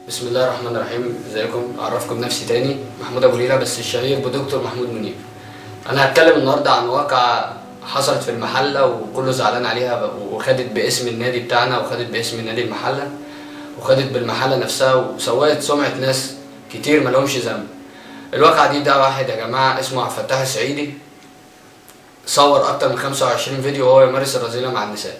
بسم الله الرحمن الرحيم. ازيكم؟ اعرفكم بنفسي تاني، محمود ابو ليلى، بس الشهير بدكتور محمود منيب. انا هتكلم النهارده عن واقعة حصلت في المحلة وكله زعلان عليها، وخدت باسم النادي بتاعنا، وخدت باسم نادي المحلة، وخدت بالمحلة نفسها، وسوت سمعة ناس كتير مالهمش ذنب. الواقعة دي، ده واحد يا جماعة اسمه عبد الفتاح السعيدي، صور اكتر من 25 فيديو وهو يمارس الرذيلة مع النساء،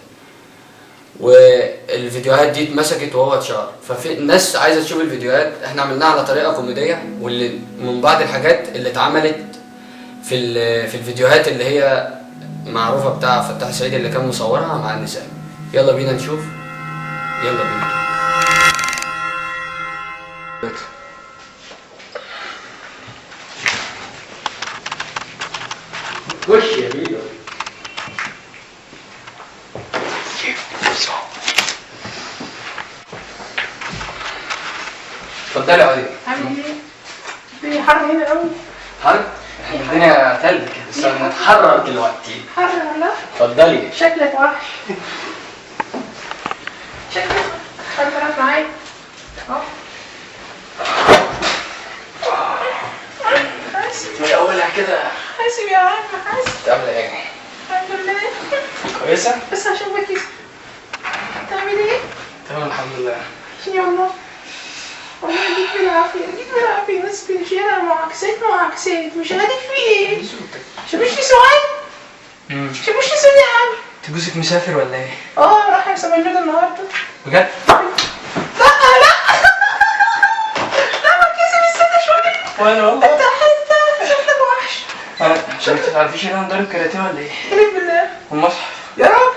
والفيديوهات دي اتمسكت وهو اتشهر. ففي ناس عايزه تشوف الفيديوهات، احنا عملناها على طريقه كوميديه، واللي من بعض الحاجات اللي اتعملت في الفيديوهات اللي هي معروفة بتاع فتاح السعيد اللي كان مصورها مع النساء. يلا بينا نشوف، يلا بينا. خش يا بينا. اتفضلي يا علي. عامل ايه؟ الدنيا حر هنا قوي. حر؟ الدنيا تلج، بس انا هتحرر دلوقتي. حر ولا؟ اتفضلي. شكلك وحش. شكلك حر. تلعب معايا؟ اهو. حاسب. من اولها كده. حاسب يا عم، حاسب. انت عامله ايه؟ الحمد لله. كويسة؟ بس عشان بكيس. تعمل ايه؟ تمام الحمد لله. يا الله، والله اديك بالعافية، اديك بالعافية. بس في الشارع معاكسات معاكسات، مش عارف في ايه. مش مش سؤال؟ مش مش سؤال يا عم. انت جوزك مسافر ولا ايه؟ اه، راح سمنود النهارده. بجد؟ لا لا لا، ما تكسب، استنى شوية. وانا والله انت حتة شكلك وحش. انا عشان ما تعرفيش ان انا مدرب كاراتيه ولا ايه؟ احلف بالله. والمصحف. يا رب،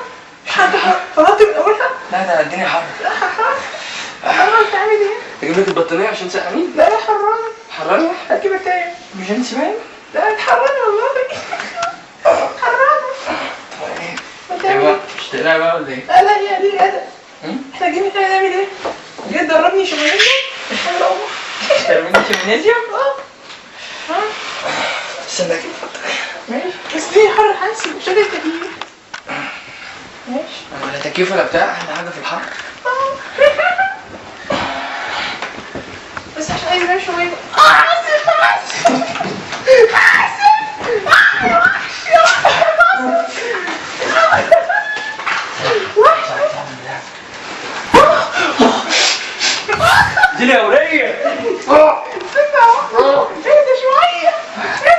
مش حد طلعت من اولها. لا ده الدنيا حر. لا حرام حرام. انت عامل ايه؟ اجيب لك البطانيه عشان سقعانين؟ لا لا، حرام. حرانه؟ هتجيب التاني. مش انت باين؟ لا اتحررنا والله، حررنا. طب ايه؟ ما تعمل ايوه ايه؟ مش تقلقي بقى ولا ايه؟ لا لا يا قليل الادب. هم؟ احنا جايين هنا نعمل ايه؟ جاي تدربني شغلانة؟ مش هنروح. تعملي جيمنازيوم؟ اه ها. استنى اجيب البطانيه. ماشي، بس دي حر، حاسب شغل التكييف. ماشي. ولا تكييف ولا بتاع، احلى حاجة في الحر. بس عشان عايز انام شوية. حاسب حاسب حاسب. يا وحش يا وحش وحش. دي يا وليه. استنى اهو، اهدى شوية، اهدى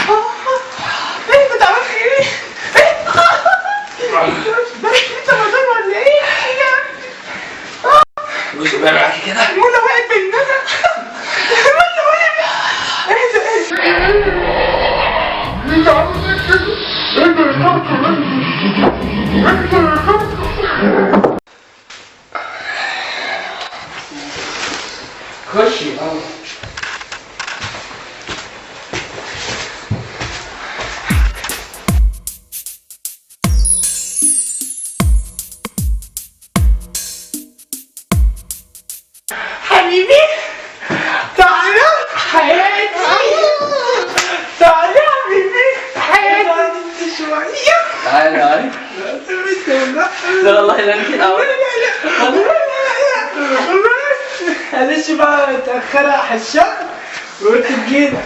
اهدى. انت عملت ايه؟ اهدى. ده مش انت مدام ولا ايه؟ جوزك بقى معاكي كده؟ منى وقعت بيننا، منى وقعت. اهدى اهدى. خشي. اه حبيبي تعالى حياتي، تعالى يا حبيبي حياتي شوية. تعالي تعالي. لا والله لا، انت الاول. معلش بقى، اتأخر على الشغل وقلت تجيلك.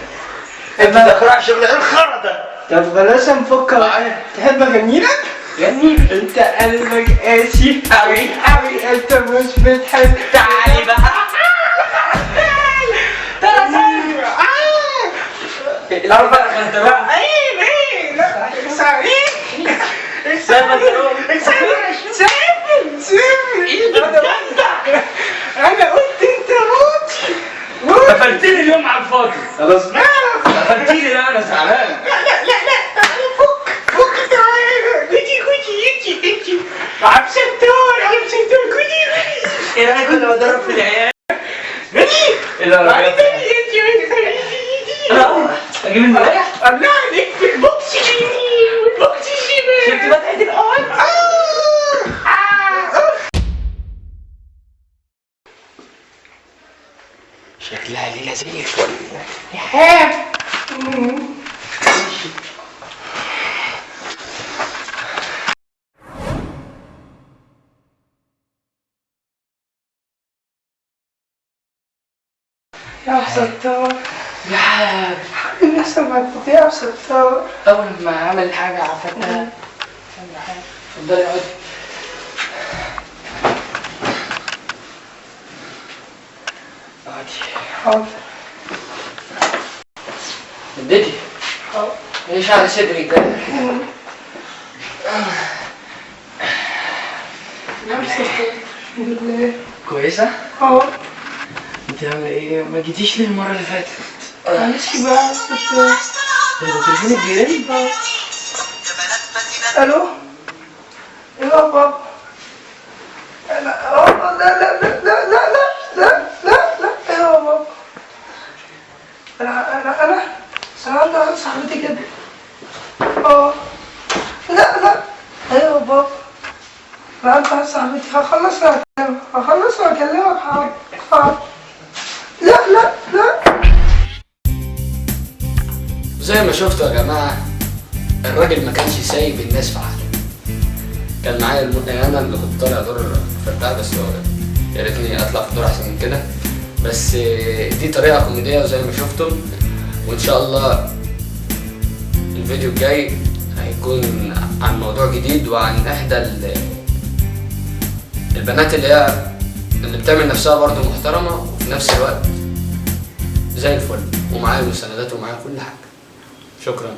انت متأخر على الشغل، ايه الخرا ده؟ طب بلاش نفكر. تحب اغنيلك؟ غني. انت قلبك قاسي قوي. قوي، انت مش بتحب. تعالي بقى. الأربع بنطلون. عيب، ايه؟ لا سعيد سعيد سعيد. انا قلت انت موتي. قفلتيلي اليوم على الفاضي. خلاص بقى. قفلتيلي. لا انا زعلان. لا لا لا لا، تعالى فك فك، تعالى كوتي كوتي انتي انتي. عم ستار، عم ستار، كوتي كوتي. ايه رايك كنت بدرب في العيال؟ كوتي. ايه ده؟ تعالي تاني انتي انتي. اجيب المراية؟ الله عليك في البوكس شمال، البوكس الشمال. شفت فتحة الحوض؟ شكلها ليلة زي الفل. يا حاب. يا عبد الستار. يا حاج اللي يحصل بعد كده يا عبد الستار. اول ما عمل حاجة عفتها. اتفضلي اقعدي. اقعدي. حاضر. اديتي. حاضر. ايش على صدرك ده؟ يا عبد الستار الحمد لله. كويسة؟ اه. انت عاملة ايه؟ ما جيتيش ليه المرة اللي فاتت؟ معلش بقى يا عبد الستار. ده تليفونك بيرن؟ الو. ايه يا بابا؟ انا اه لا لا لا لا لا لا لا لا. ايه يا بابا؟ انا انا انا انا عندي واحدة صاحبتي كده. اه لا لا. ايوه يا بابا، انا عندي واحدة صاحبتي. هخلص واكلمك، هخلص واكلمك. حاضر حاضر. لا لا لا. زي ما شفتوا يا جماعة، الراجل ما كانش سايب الناس في حالها. كان معايا انا اللي كنت طالع دور فرداء، بس هو يا ريتني اطلع في دور احسن من كده. بس دي طريقة كوميدية وزي ما شفتم، وان شاء الله الفيديو الجاي هيكون عن موضوع جديد وعن احدى البنات اللي بتعمل نفسها برضو محترمة وفي نفس الوقت زي الفل، ومعايا المستندات ومعايا كل حاجة. شكرا.